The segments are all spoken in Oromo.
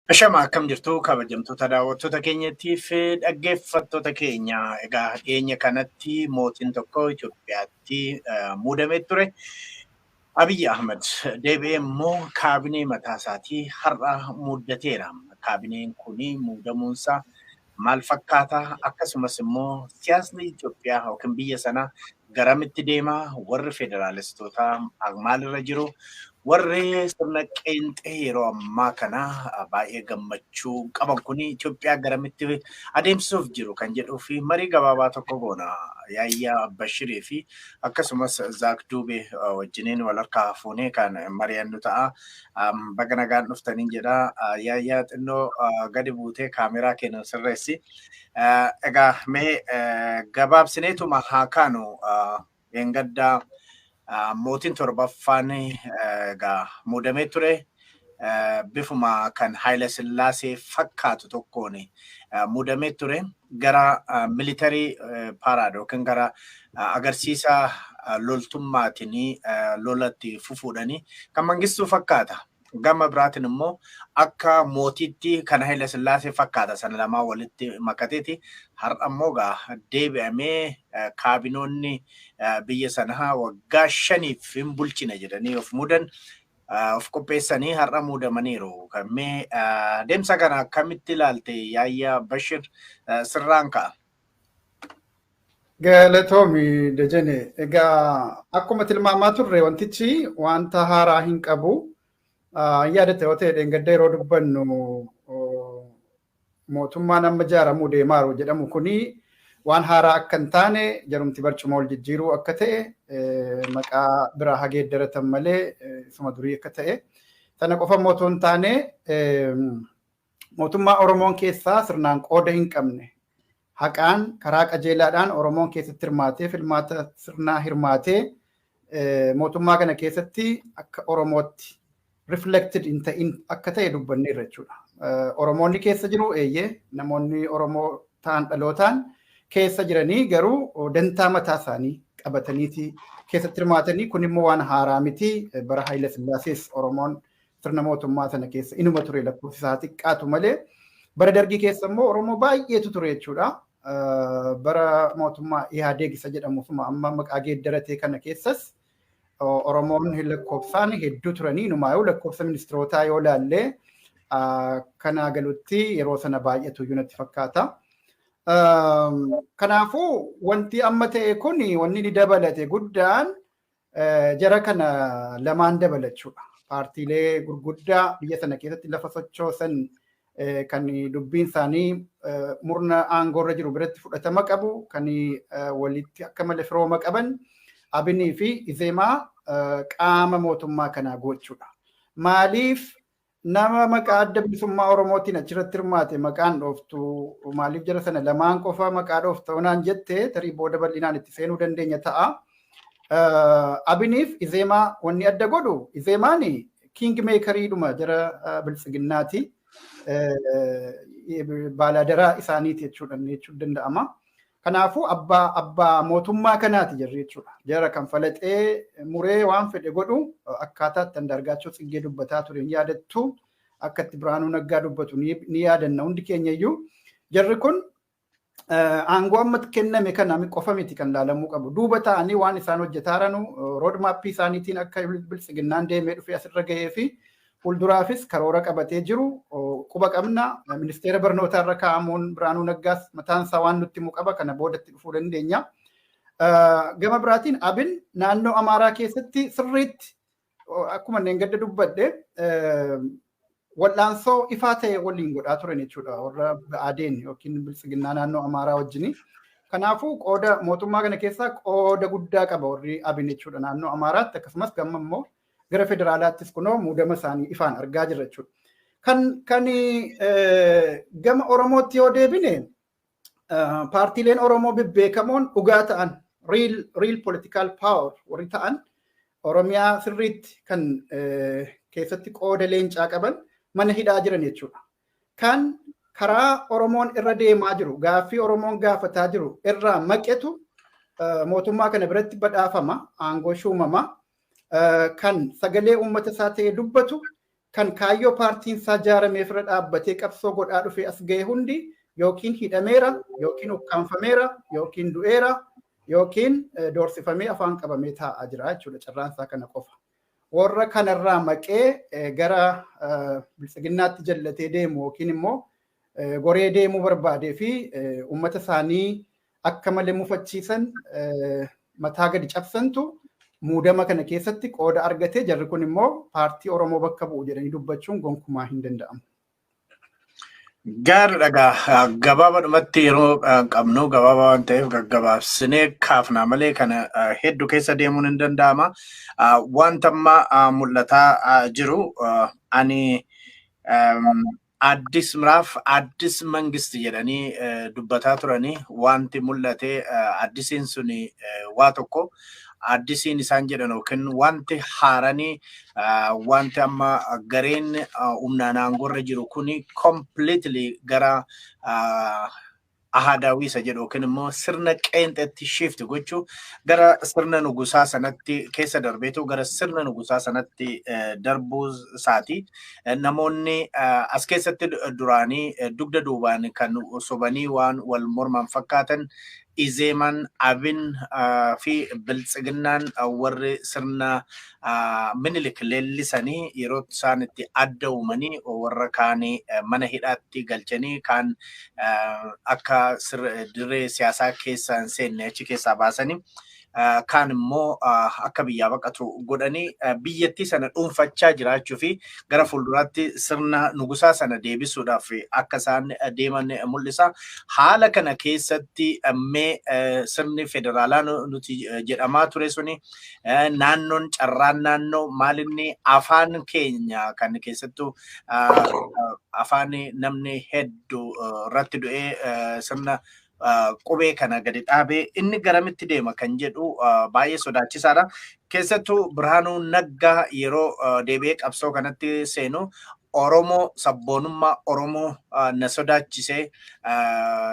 Ashama, akkam jirtu, kabajamtoota daawwattoota keenyattii fi dhaggeeffattoota keenya? Egaa dhiyeenya kanatti mootiin tokko Itoophiyaatti muudamee ture. Abiyyi Ahmed deebi'ee immoo kaabinee mataa isaatii har'a muuddateera. Kaabineen kun muudamuunsaa maal fakkaata? Akkasumas immoo siyaasni Itoophiyaa yookiin biyya sanaa garamitti deema? Warri federaalistootaa maalirra jiru? Warri sirna qeenxee yeroo ammaa kana baay'ee gammachuu qaban kun Itoophiyaa garamitti adeemsisuuf jiru kan jedhuu fi marii gabaabaa tokko goona. Yaayyaa Bashirii fi akkasumas Zaak Duubee wajjiniin wal harkaa fuunee kan mari'annu ta'a. Baga nagaan dhuftaniin jedha. Yaayyaa, xinnoo gadi buutee kaameraa keenya sirreessi. Egaa mee gabaabsineetuma haa kaanu. Dheengaddaa mootiin torbaffaan egaa muudamee ture. Bifuma kan Haayila Sillaasee fakkaatu tokkoon muudamee ture. Gara military parade yookiin gara agarsiisa loltummaatiin lolatti fufuudhani kan Mangistuu fakkaata. Gama biraatiin immoo akka mootiitti kan Haayila Sillaasee fakkaata, sana lamaa walitti makateeti. Har'a immoo gaa deebi'amee kaabinoonni biyya sanaa waggaa 5f hin bulchina jedhanii of muudan, of qopheessanii har'a muudamaniiru. Mee deemsa kana akkamitti ilaalte, Yaayyaa Bashir? Sirraan ka'a. Galatoomi, Dejene. Egaa akkuma tilmaamaa turre wantichi wanta haaraa hin qabu. Yaadate yoo ta'e, dheengadda yeroo dubbannu mootummaan amma ijaaramuu deemaaru jedhamu kuni waan haaraa akka hin taane, jarumti barcuma wal jijjiiruu akka ta'e, maqaa biraa hageeddaratan malee isuma durii akka ta'e. Sana qofa immoo otoo hin taane, mootummaa Oromoon keessaa sirnaan qooda hin qabne, haqaan karaa qajeelaadhaan Oromoon keessatti hirmaatee, filmaata sirnaa hirmaatee mootummaa kana keessatti akka Oromootti reflected hin ta'in akka ta'e dubbanneerra jechuudha. Oromoonni keessa jiru, eeyyee, namoonni Oromoo ta'an dhalootaan keessa jiranii garuu dantaa mataa isaanii qabataniiti keessatti hirmaatanii. Kun immoo waan haaraa miti. Bara Haayila Sillaasees Oromoon sirna mootummaa sana keessa inuma ture, lakkoofsi isaa xiqqaatu malee. Bara Dargii keessa immoo Oromoo baay'eetu ture jechuudha. Bara mootummaa Ihaadeeg isa jedhamu amma maqaa geeddaratee kana keessas Oromoon lakkoofsaan hedduu turanii, inumaayyuu lakkoofsa ministirootaa yoo laallee kana galutti yeroo sana baay'atu iyyuu natti fakkaata. Kanaafuu wanti amma ta'e kun wanni inni dabalate guddaan jara kana lamaan dabalachuudha. Paartiilee gurguddaa biyya sana keessatti lafa sochoosan, kan dubbiin isaanii murna aangoorra jiru biratti fudhatama qabu, kan walitti akka malee firooma qaban, Abinii fi Izeemaa qaama mootummaa kanaa gochuudha. Maaliif nama maqaa Adda Bilisummaa Oromootiin achirratti hirmaate maqaan dhooftu? Maaliif jara sana lamaan qofa maqaa dhoofta onaan jette, tarii booda bal'inaan itti seenuu dandeenya ta'a. Abiniif Izeemaa wanni adda godhu, Izeemaan king makeriidhuma jara Biltsiginnaati. Baalaadaraa isaaniiti jechuudha jechuun danda'ama. Kanaafuu abbaa mootummaa kanaati jarri jechuudha. Jara kan falaxee muree waan fedhe godhu, akkaataa itti Andaargaachoo Tsiggee dubbataa ture hin yaadattu, akka itti Biraanuu Naggaa dubbatu ni yaadanna hundi keenya iyyuu. Jarri kun aangoo amma kenname kana qofa miti kan laalamuu qabu. Duuba ta'anii waan isaan hojjetaa jiranu, roadmapii isaaniitiin akka Biltsiginnaan deemee dhufee asirra gahee fi fuulduraafis karoora qabatee jiru quba qabna. Ministeera barnootaa irra kaa'amuun Biraanuu Naggaas mataan isaa waan nutti himu qaba, kana boodatti dhufuu dandeenya. Gama biraatiin Abin naannoo Amaaraa keessatti sirriitti akkuma inni gadda dubbadhe wal'aansoo ifaa ta'e waliin godhaa turan jechuudha, warra Ba'aadeen yookiin Biltsiginnaa naannoo Amaaraa wajjini. Kanaafuu qooda mootummaa kana keessaa qooda guddaa qaba warri Abin jechuudha naannoo Amaaraatti, akkasumas gama immoo gara federaalaattis kunoo muudama isaanii ifaan argaa jirra jechuudha. Kan gama Oromootti yoo deebine, paartiileen Oromoo bebbeekamoon dhugaa ta'an, real political power warri ta'an, Oromiyaa sirriitti kan keessatti qooda leencaa qaban mana hidhaa jiran jechuudha. Kan karaa Oromoon irra deemaa jiru, gaaffii Oromoon gaafataa jiru irraa maqetu mootummaa kana biratti badhaafama, aangoo shuumama. Kan sagalee uummata isaa ta'e dubbatu, Kan kaayyoo paartiin isaa ijaarameef irra dhaabbatee qabsoo godhaa dhufee as ga'e hundi yookiin hidhameera, yookiin ukkaanfameera, yookiin du'eera, yookiin doorsifamee afaan qabamee taa'aa jira jechuudha. Carraan isaa kana qofa. Warra kanarraa maqee gara biltsiginnaatti jallatee deemu yookiin immoo goree deemuu barbaadee fi uummata isaanii akka malee mufachiisan, mataa gadi cabsantu muudama kana keessatti qooda argatee, jarri kun immoo paartii Oromoo bakka bu'u jedhanii dubbachuun gonkumaa hin danda'amu. Gaariidha gaa, gabaabadhumatti yeroo qabnu gabaabaa waan ta'eef gaggabaabsinee kaafnaa malee kana hedduu keessa deemuun hin danda'ama. Wanta amma mul'ataa jiru ani አዲስ ምዕራፍ አዲስ መንግስት jedhanii dubbataa turanii, wanti mul'ate addisiin suni waa tokko, addisiin isaan jedhan yookiin wanti haaranii, wanti amma gareen humnaan aangorra jiru kuni completely gara ahadaawii isa jedhu yookiin immoo sirna qeenxetti shift gochuu, gara sirna nugusaa sanatti keessa darbeetu gara sirna nugusaa sanatti darbuu isaati. Namoonni as keessatti duraanii dugda duubaan kan sobanii waan wal morman fakkaatan, Izeemaan, Abin fi Biltsiginnaan warri sirna Minilik leellisanii yeroo isaan itti adda uumanii warra kaanii mana hidhaatti galchanii, kaan akka dirree siyaasaa keessa hin seenne achi keessaa baasanii, kaan immoo akka biyyaa baqatu godhanii biyyattii sana dhuunfachaa jiraachuu fi gara fuulduraatti sirna nugusaa sana deebisuudhaaf akka isaan deeman mul'isa. Haala kana keessatti mee sirni federaalaa nuti jedhamaa ture suni, naannoon, carraan naannoo maalinni, afaan keenya kan keessattuu afaan namni hedduu irratti du'ee sirna qubee kana gadi dhaabee inni garamitti deema kan jedhu baay'ee sodaachisaadha. Keessattuu Birhaanuu Naggaa yeroo deebi'ee qabsoo kanatti seenu, Oromoo, sabboonummaa Oromoo na sodaachise,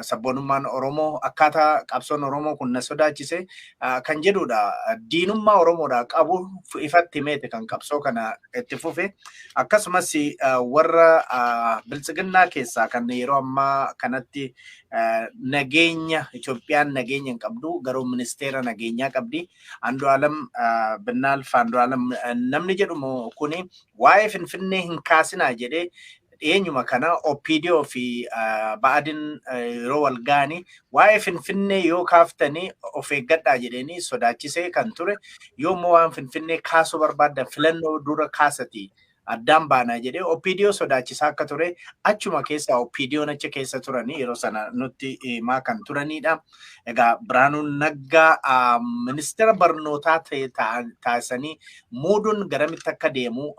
sabboonummaan Oromoo, akkaataa qabsoon Oromoo kun na sodaachise kan jedhudha. Diinummaa Oromoodhaa qabu ifatti himeete kan qabsoo kana itti fufe. Akkasumas warra biltsiginnaa keessaa kan yeroo ammaa kanatti nageenya, Itoophiyaan nageenya hin qabdu garuu ministeera nageenyaa qabdi. Andu'aalam Binnaalf Andu'aalam namni jedhamu kuni waa'ee Finfinnee hin kaasinaa jedhee dhiyeenyuma kana OPDO fi Ba'adin yeroo wal ga'anii waa'ee Finfinnee yoo kaaftanii of eeggadhaa jedhanii sodaachisee kan ture, yoommoo waan Finfinnee kaasuu barbaaddan filannoo dura kaasati addaan baanaa jedhee OPDO sodaachisaa akka ture, achuma keessa OPDOn achi keessa turanii yeroo sana nutti himaa kan turanidha. Egaa Birhaanuu Naggaa ministeera barnootaa ta'e taasisanii muuduun garamitti akka deemu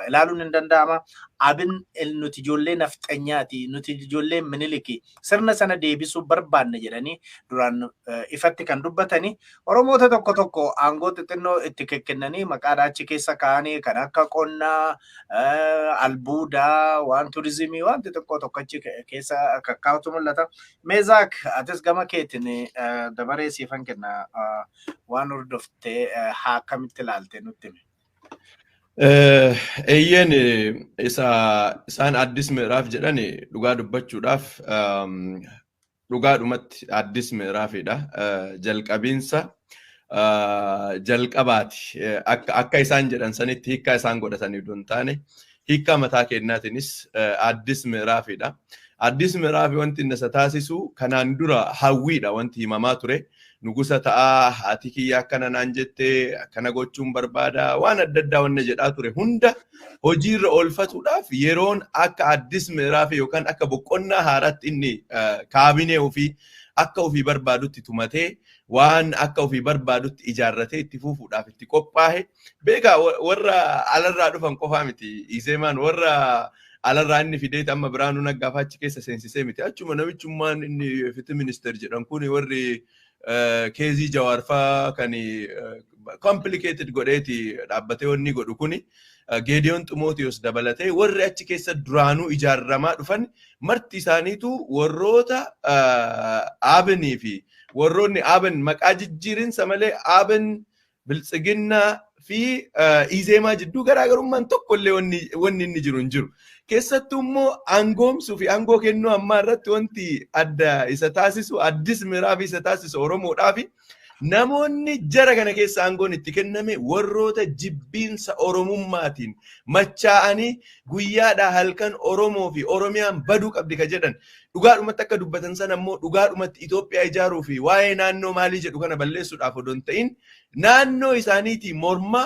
ilaaluun hin danda'ama. Abin nuti ijoollee nafxanyaati, nuti ijoollee Miniliki, sirna sana deebisuu barbaanne jedhanii duraan ifatti kan dubbatanii, Oromoota tokko tokko aangoo xixinnoo itti kennanii maqaadhaa achi keessa kaa'anii kan akka qonnaa, albuudaa, waan turizimii, waan xixiqqoo tokko achi keessa kakkaa'utu mul'ata. Meezaak, atis gama keetiin dabaree siifan kenna, waan hordoftee haa akkamitti ilaalte nutti himi. Eeyyeen, isa isaan አዲስ ምዕራፍ jedhan dhugaa dubbachuudhaaf dhugaadhumatti አዲስ ምዕራፍidha. Jalqabiinsa jalqabaati. Akka isaan jedhan sanitti hiikkaa isaan godhatanii osoo hin taane hiikkaa mataa kennaatiinis አዲስ ምዕራፍidha. አዲስ ምዕራፍ wanti inni isa taasisu kanaan dura hawwiidha wanti himamaa ture. Nugusa ta'aa, haati kiyya akkana naan jettee, akkana gochuun barbaada, waan adda addaa wanna jedhaa ture hunda hojiirra oolfatuudhaaf yeroon akka አዲስ ምዕራፍ yookaan akka boqonnaa haaraatti inni kaabinee ofii akka ofii barbaadutti tumatee, waan akka ofii barbaadutti ijaarratee itti fufuudhaaf itti qophaa'e. Beekaa, warra alarraa dhufan qofaa miti Izeemaan, warra alarraa inni fideet amma Biraanuu Naggaa achi keessa seensisee miti. Achuma namichummaan inni ፍትህ ሚኒስቴር jedhan kun warri keezii Jawaarfaa kan complicated godheeti dhaabbatee wanni godhu kuni, Geediyoon Ximootiyoos dabalatee warri achi keessa duraanuu ijaaramaa dhufan marti isaaniitu warroota Abinii fi warroonni Abin maqaa jijjiirinsa malee Abin Biltsiginnaa fi Izeemaa jidduu garaagarummaan tokkollee wanni inni jiru hin jiru. Keessattuu immoo aangoomsuu fi aangoo kennuu ammaa irratti wanti adda isa taasisu Addis Miraaf isa taasisu Oromoodhaa fi namoonni jara kana keessa aangoon itti kenname warroota jibbiinsa Oromummaatiin machaa'anii guyyaadhaa halkan Oromoo fi Oromiyaan baduu qabdi ka jedhan dhugaadhumatti akka dubbatan sana immoo dhugaadhumatti Itoophiyaa ijaaruu fi waa'ee naannoo maalii jedhu kana balleessuudhaaf odoo hin ta'in naannoo isaaniitii mormaa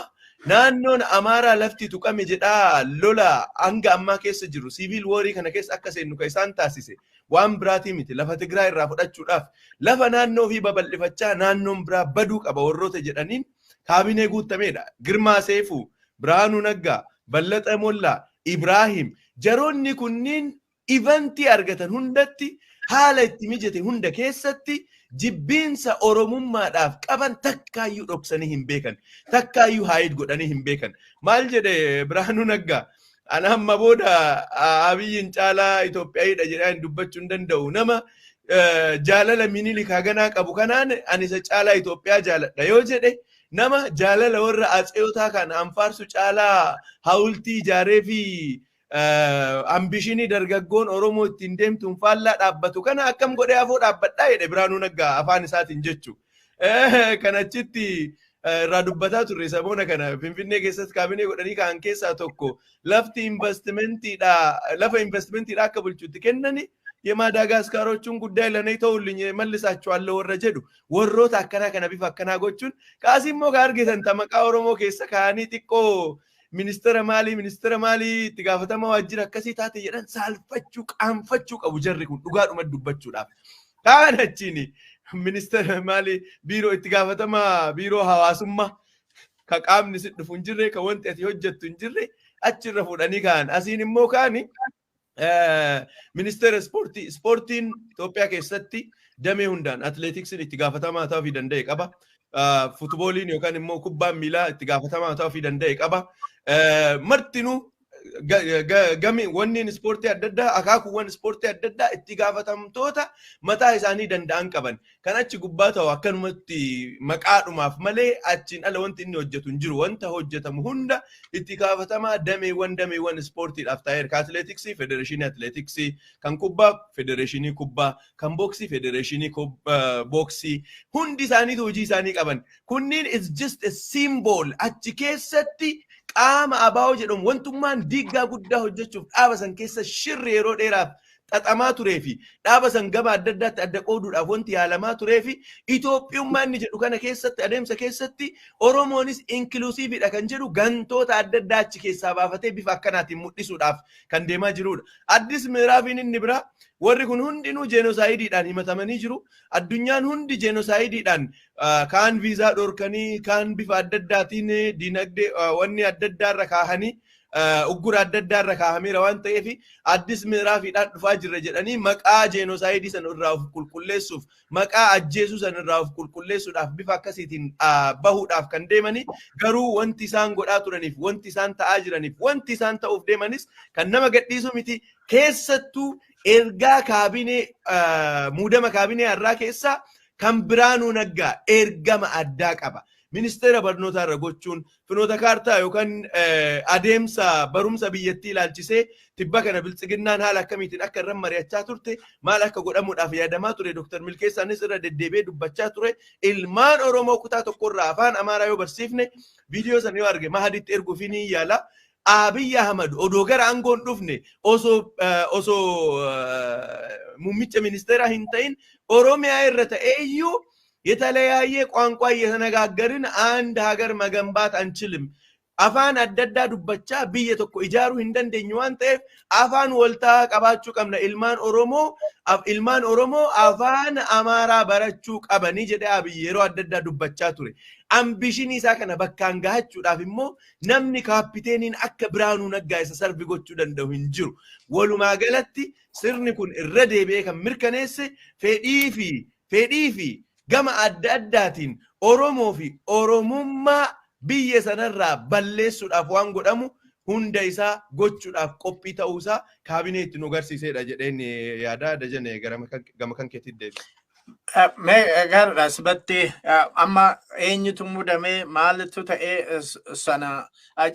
naannoon Amaaraa lafti tuqame jedhaa lola hanga ammaa keessa jiru civil warii kana keessa akka seennu kan isaan taasise waan biraatii miti lafa Tigraay irraa fudhachuudhaaf lafa naannoo fi babal'ifachaa naannoon biraa baduu qaba warroota jedhaniin kaabinee guutameedha. Girmaa Seefuu, Biraanuu Naggaa, Ballaxa Mollaa, Ibraahim jaroonni kunniin eventii argatan hundatti haala itti mijate hunda keessatti jibbiinsa Oromummaadhaaf qaban takkaayyuu dhoksanii hin beekan. Takkaayyuu hide godhanii hin beekan. Maal jedhe Biraanuu Naggaa? Ana amma booda Abiyyiin caalaa Itoophiyaayidha jedhee hin dubbachuu hin danda'u. Nama jaalala Minilik haganaa qabu kanaan ani isa caalaa Itoophiyaa jaaladha yoo jedhe nama jaalala warra Atseeyotaa kan anfaarsu caalaa hawultii ijaaree fi ambitionii dargaggoon Oromoo ittiin deemtuun faallaa dhaabbatu kana akkam godhee afoo dhaabbadhaa jedhe Biraanuu Naggaa afaan isaatiin jechu. Kan achitti irraa dubbataa turre saboona kana Finfinnee keessatti kaabinee godhanii ka'an keessaa tokko lafti investimentiidha lafa investimentiidha akka bulchutti kennani የማዳጋስካሮቹን ጉዳይ ለእኔ ተውልኝ መልሳቸዋለሁ warra jedhu warroota akkanaa kana bifa akkanaa gochuun kaasii immoo ka argitan maqaa Oromoo keessa kaa'anii xiqqoo ministeera maalii ministeera maalii itti gaafatama waajjira akkasii taate jedhan saalfachuu qaanfachuu qabu jarri kun dhugaadhuma dubbachuudhaaf. Kaan achiin ministeera maalii biiroo itti gaafatama biiroo hawaasummaa ka qaamni si dhufu hin jirre ka wanti ati hojjettu hin jirre achirra fuudhanii ka'an. Asiin immoo kaani ministeera ispoortii ispoortiin Itoophiyaa keessatti damee hundaan atileetiksiin itti gaafatamaa ta'uu danda'e qaba. Futbooliin yookaan immoo kubbaan miilaa itti gaafatamaa ta'uu danda'e qaba. Martinuu gami wanniin ispoortii adda addaa akaakuuwwan ispoortii adda addaa itti gaafatamtoota mataa isaanii danda'an qaban. Kan achi gubbaa ta'u akkanumatti maqaadhumaaf malee achiin ala wanti inni hojjetu hin jiru. Wanta hojjetamu hunda itti gaafatamaa dameewwan ispoortiidhaaf ta'eera. Kan atileetiksii federeeshinii atileetiksii, kan kubbaa federeeshinii kubbaa, kan booksii federeeshinii booksii hundi isaaniitu hojii isaanii qaban. Kunniin is just a symbol achi keessatti qaama ABO jedhamu wantummaan diiggaa guddaa hojjechuuf dhaaba san keessa shirri yeroo dheeraaf xaxamaa turee fi dhaaba san gama adda addaatti adda qooduudhaaf wanti yaalamaa turee fi Itoophiyummaa inni jedhu kana keessatti adeemsa keessatti Oromoonis inclusiveiidha kan jedhu gantoota adda addaa achi keessaa baafatee bifa akkanaatiin mul'isuudhaaf kan deemaa jirudha. Addis Miraafiin inni biraa warri kun hundinuu jeenosaayidiidhaan himatamanii jiru. Addunyaan hundi jeenosaayidiidhaan kaan viizaa dhorkanii kaan bifa adda addaatiin diinagdee wanni adda addaarra kaahanii uggura adda addaarra kaahameera waan ta'eef Addis Miraafiidhaan dhufaa jirra jedhanii maqaa jeenoosaayidii sana irraa of qulqulleessuuf maqaa ajjeesuu sana irraa of qulqulleessuudhaaf bifa akkasiitiin bahuudhaaf kan deemanii garuu wanti isaan godhaa turaniif wanti isaan ta'aa jiraniif wanti isaan ta'uuf deemanis kan nama gadhiisu miti. Keessattuu ergaa kaabinee muudama kaabinee har'aa keessaa kan Biraanuu Naggaa ergama addaa qaba. Ministeera barnootaa irra gochuun finoota kaartaa yookaan adeemsa barumsa biyyattii ilaalchisee tibba kana biltsiginnaan haala akkamiitiin akka irra mari'achaa turte maal akka godhamuudhaaf yaadamaa ture Dr. Milkeessaanis irra deddeebi'ee dubbachaa ture. Ilmaan Oromoo kutaa tokkorraa afaan Amaaraa yoo barsiifne viidiyoo sana yoo arge Mahaditti erguufi ni yaala. Abiy Ahmad odoo gara aangoon dhufne osoo muummicha ministeeraa hin ta'in Oromiyaa irra ta'ee iyyuu የተለያየ ቋንቋ እየተነጋገርን አንድ ሀገር መገንባት አንችልም። Afaan adda addaa dubbachaa biyya tokko ijaaruu hin dandeenyu waan ta'eef afaan waltaa qabaachuu qabna. Ilmaan Oromoo afaan Amaaraa barachuu qabanii jedhee Abiy yeroo adda addaa dubbachaa ture. Ambitionii isaa kana bakkaan gahachuudhaaf immoo namni kaapiteeniin akka Biraanuu Naggaa isa serve gochuu danda'u hin jiru. Walumaa galatti sirni kun irra deebi'ee kan mirkaneesse fedhii fi gama adda addaatiin Oromoo fi Oromummaa biyya sanarraa balleessuudhaaf waan godhamu hunda isaa gochuudhaaf qophii ta'uusaa kaabinee itti nu agarsiisedha jedheen yaada. Dajane, gama kan keetti deebi. Mee gaariidha asirratti amma eenyutu muudamee maalitu ta'ee sana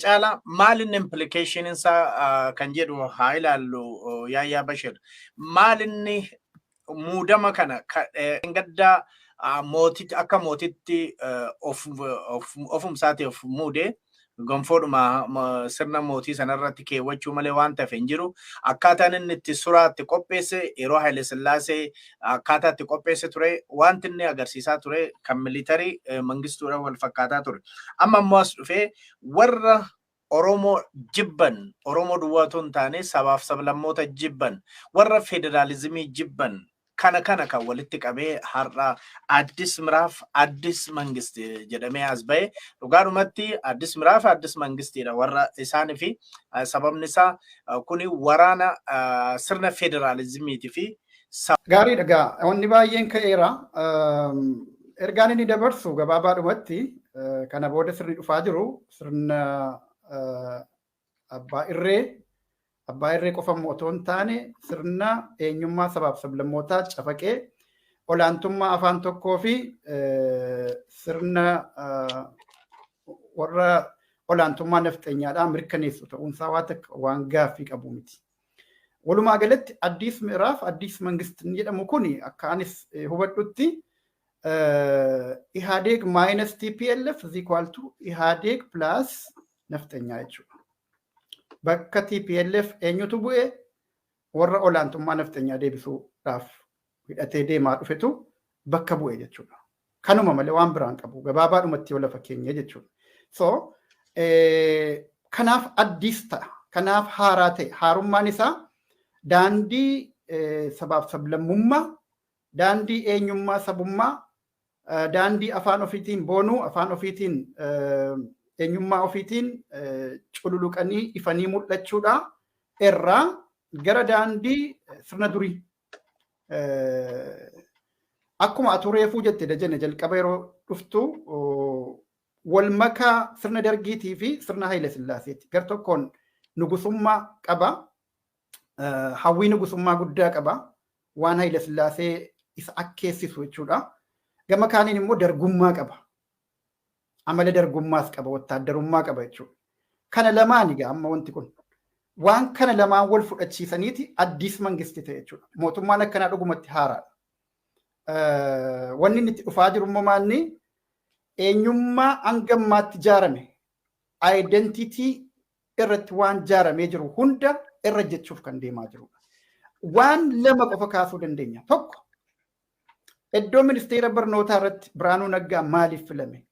caala maalinni implication isaa kan jedhu haa ilaallu. Yaayyaa Bashir, maalinni muudama kana gaddaa mootitti akka mootitti ofumsaatii of muude, gonfoodhuma sirna mootii sanarratti keewwachuu malee waan tafe hin jiru. Akkaataan inni itti suraatti qopheesse yeroo Haile Sillaasee akkaataa itti qopheesse ture, wanti inni agarsiisaa ture kan military mangistuudha wal fakkaataa ture. Amma immoo as dhufee warra Oromoo jibban, Oromoo duwwaa otoo hin taane sabaaf sablammoota jibban, warra federaalizimii jibban kana kan walitti qabee har'a Addis Miraaf Addis Mangist jedhamee as bahe. Dhugaadhumatti Addis Miraaf Addis Mangistiidha warra isaanii fi sababni isaa kuni waraana sirna federaalizimiitii fi Gaariidha gaa, wanni baay'een ka'eera. Ergaan inni dabarsu gabaabaadhumatti kana booda sirni dhufaa jiru sirna abbaa irree, abbaa irree qofa otoo hin taane sirna eenyummaa sabaaf sablammootaa cafaqee olaantummaa afaan tokkoo fi sirna warra olaantummaa nafxeenyaadhaa mirkaneessu ta'uunsaa waan takka waan gaaffii qabu miti. Walumaa galatti Addis Miraaf Addis Mangist jedhamu kun akka anis hubadhutti Ihaadeeg minus TPLF is equal to Ihaadeeg plus nafxeenyaa jechuudha. Bakka TPLF eenyutu bu'e? Warra olaantummaa nafxeenyaa deebisuudhaaf hidhatee deemaa dhufetu bakka bu'e jechuudha. Kanuma malee waan biraan qabu gabaabaadhumatti yoo lafa keenya jechuudha. So kanaaf addis ta'a. Kanaaf haaraa ta'e. Haarummaan isaa daandii sabaaf sablammummaa, daandii eenyummaa sabummaa, daandii afaan ofiitiin boonuu, afaan ofiitiin eenyummaa ofiitiin cululuqanii ifanii mul'achuudha irraa gara daandii sirna durii. Akkuma atu reefuu jette Dajane, jalqaba yeroo dhuftu wal makaa sirna dargiitii fi sirna Haile Sillaaseeti. Gar tokkoon nugusummaa qaba. Hawwii nugusummaa guddaa qaba. Waan Haile Sillaasee isa akkeessisu jechuudha. Gama kaaniin immoo dargummaa qaba. Amala dargummaas qaba, wattaaddarummaa qaba jechuudha. Kana lamaan egaa amma wanti kun. Waan kana lamaan wal fudhachiisaniiti Addis Mangisti ta'e jechuudha. Mootummaan akkanaa dhugumatti haaraadha. Wanni inni itti dhufaa jiru immoo maanni eenyummaa hanga ammaatti ijaarame, identity irratti waan ijaaramee jiru hunda irra jechuuf kan deemaa jirudha. Waan lama qofa kaasuu dandeenya. Tokko, iddoo ministeera barnootaa irratti Biraanuu Naggaa maaliif filame?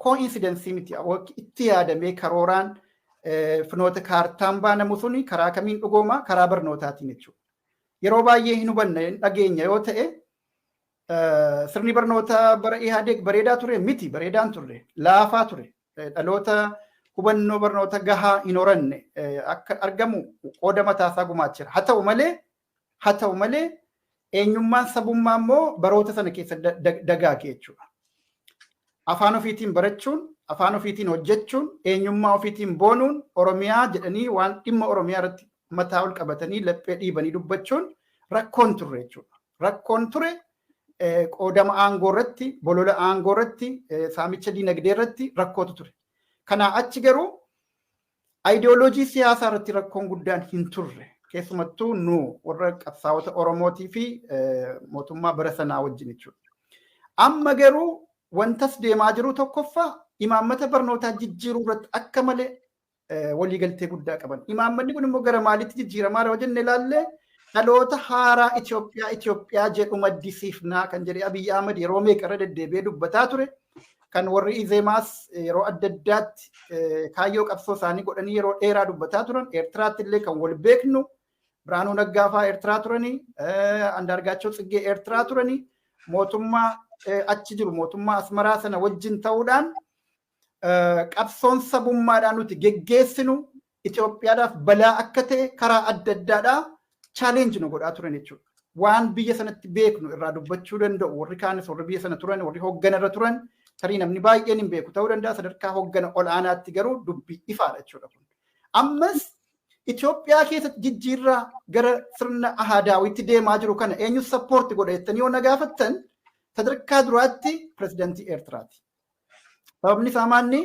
Coincidence miti. Itti yaadamee karooraan finoota kaartaan baanamu suni karaa kamiin dhugooma? Karaa barnootaatiin jechuudha. Yeroo baay'ee hin hubanne, hin dhageenya yoo ta'e, sirni barnootaa bara Ihaadeeg bareedaa ture miti, bareedaan turre, laafaa ture. Dhaloota hubannoo barnoota gahaa hin horanne akka argamu qooda mataasaa gumaachira. Haa ta'u malee eenyummaan sabummaa immoo baroota sana keessa dagaage jechuudha. Afaan ofiitiin barachuun, afaan ofiitiin hojjechuun, eenyummaa ofiitiin boonuun, Oromiyaa jedhanii waan dhimma Oromiyaa irratti mataa ol qabatanii laphee dhiibanii dubbachuun rakkoon turre jechuudha. Rakkoon ture qoodama aangoo irratti, bolola aangoo irratti, saamicha diinagdee irratti rakkootu ture. Kanaa achi garuu ayidiyooloojii siyaasaa irratti rakkoon guddaan hin turre. Keessumattuu nu warra qabsaa'ota Oromootii fi mootummaa bara sanaa wajjin jechuudha. Amma garuu wantas deemaa jiru tokkoffaa imaammata barnootaa jijjiiruu irratti akka malee waliigaltee guddaa qaban. Imaammanni kun immoo gara maalitti jijjiiramaa yoo jenne ilaalle, dhaloota haaraa Itoophiyaa Itoophiyaa jedhu maddisiifnaa kan jedhe Abiyyi Ahmad yeroo meeqa irra deddeebi'ee dubbataa ture. Kan warri Izeemaas yeroo adda addaatti kaayyoo qabsoo isaanii godhanii yeroo dheeraa dubbataa turan. Eertiraatti illee kan wal beeknu Biraanuu Naggaa fa'aa Eertiraa turanii, Andaargaachoo Tsiggee Eertiraa turanii, mootummaa achi jiru, mootummaa Asmaraa sana wajjin ta'uudhaan qabsoon sabummaadhaan nuti geggeessinu Itoophiyaadhaaf balaa akka ta'e karaa adda addaadhaa challenge nu godhaa turan jechuudha. Waan biyya sanatti beeknu irraa dubbachuu danda'u warri kaanis, warri biyya sana turan, warri hoogganarra turan, tarii namni baay'een hin beeku ta'uu danda'a, sadarkaa hooggana ol aanaatti garuu dubbii ifaadha jechuudha kun. Ammas Itoophiyaa keessatti jijjiirraa gara sirna ahaadaawitti deemaa jiru kana eenyu support godha jettanii yoo na gaafattan, sadarkaa duraatti pirezidaantii Eertiraati. Sababni isaa maanni?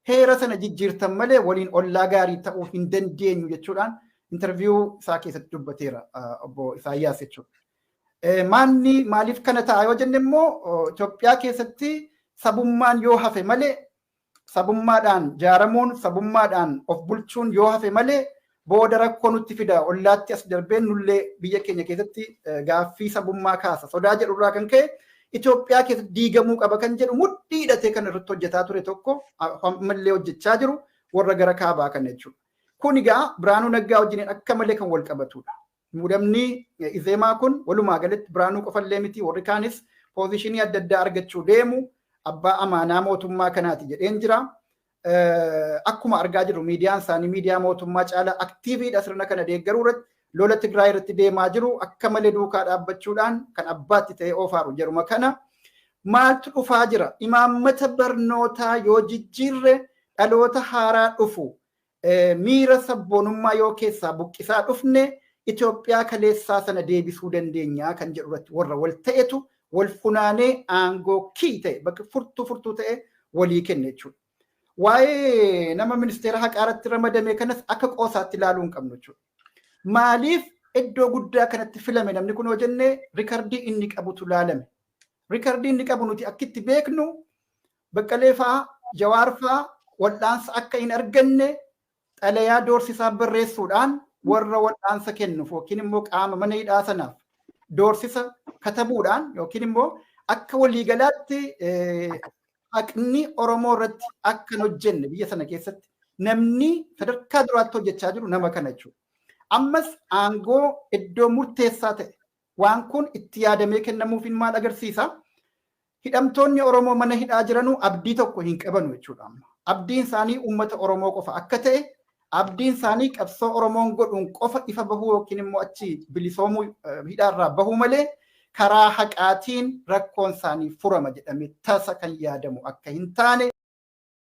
Heera sana jijjiirtan malee waliin ollaa gaarii ta'uu hin dandeenyu jechuudhaan interview isaa keessatti dubbateera obbo Isaayyaas jechuudha. Maanni maaliif kana ta'a yoo jenne immoo, Itoophiyaa keessatti sabummaan yoo hafe malee, sabummaadhaan jaaramuun, sabummaadhaan of bulchuun yoo hafe malee, booda rakkoo nutti fida, ollaatti as darbeen nullee biyya keenya keessatti gaaffii sabummaa kaasa sodaa jedhurraa kan ka'e, Itoophiyaa keessatti diigamuu qaba kan jedhu mudhii hidhatee kan irratti hojjetaa ture tokko, ammallee hojjechaa jiru warra gara kaabaa kana jechuudha. Kun egaa Biraanuu Naggaa wajjin akka malee kan wal qabatudha. Muudamni Izeemaa kun walumaa galatti Biraanuu qofallee miti, warri kaanis position adda addaa argachuu deemu, abbaa amaanaa mootummaa kanaati jedheen jira. Akkuma argaa jirru miidiyaan isaanii miidiyaa mootummaa caalaa active dha. Sirna kana deeggaruu irratti, lola Tigraay irratti deemaa jiru akka malee duukaa dhaabbachuudhaan kan abbaatti ta'ee oofaaru jedhuma kana. Maaltu dhufaa jira? Imaammata barnootaa yoo jijjiirre, dhaloota haaraa dhufu miira sabboonummaa yoo keessaa buqqisaa dhufne, Itoophiyaa kaleessaa sana deebisuu dandeenya kan jedhu irratti warra wal ta'etu wal funaanee aangoo kii ta'e, bakka furtuu furtuu ta'e walii kenne jechuudha. Waa'ee nama ministeera haqaa irratti ramadame kanas akka qoosaatti ilaaluu hin qabnu jechuudha. Maaliif iddoo guddaa kanatti filame namni kun yoo jenne, record inni qabutu laalame. Record inni qabu nuti akkitti beeknu, Baqqalee fa'aa, Jawaar fa'aa wal'aansa akka hin arganne xalayaa doorsisaa barreessuudhaan warra wal'aansa kennuuf yookiin immoo qaama mana hidhaa sanaaf doorsisa katabuudhaan, yookiin immoo akka waliigalaatti haqni Oromoo irratti akka hin hojjenne biyya sana keessatti namni sadarkaa duraatti hojjechaa jiru nama kana jechuudha. Ammas aangoo iddoo murteessaa ta'e waan kun itti yaadamee kennamuuf maal agarsiisa? Hidhamtoonni Oromoo mana hidhaa jiranuu abdii tokko hin qabanu jechuudha amma. Abdiin isaanii uummata Oromoo qofa akka ta'e, abdiin isaanii qabsoo Oromoon godhuun qofa ifa bahuu yookiin immoo achi bilisoomuu, hidhaarraa bahuu malee karaa haqaatiin rakkoon isaanii furama jedhamee tasa kan yaadamu akka hin taane.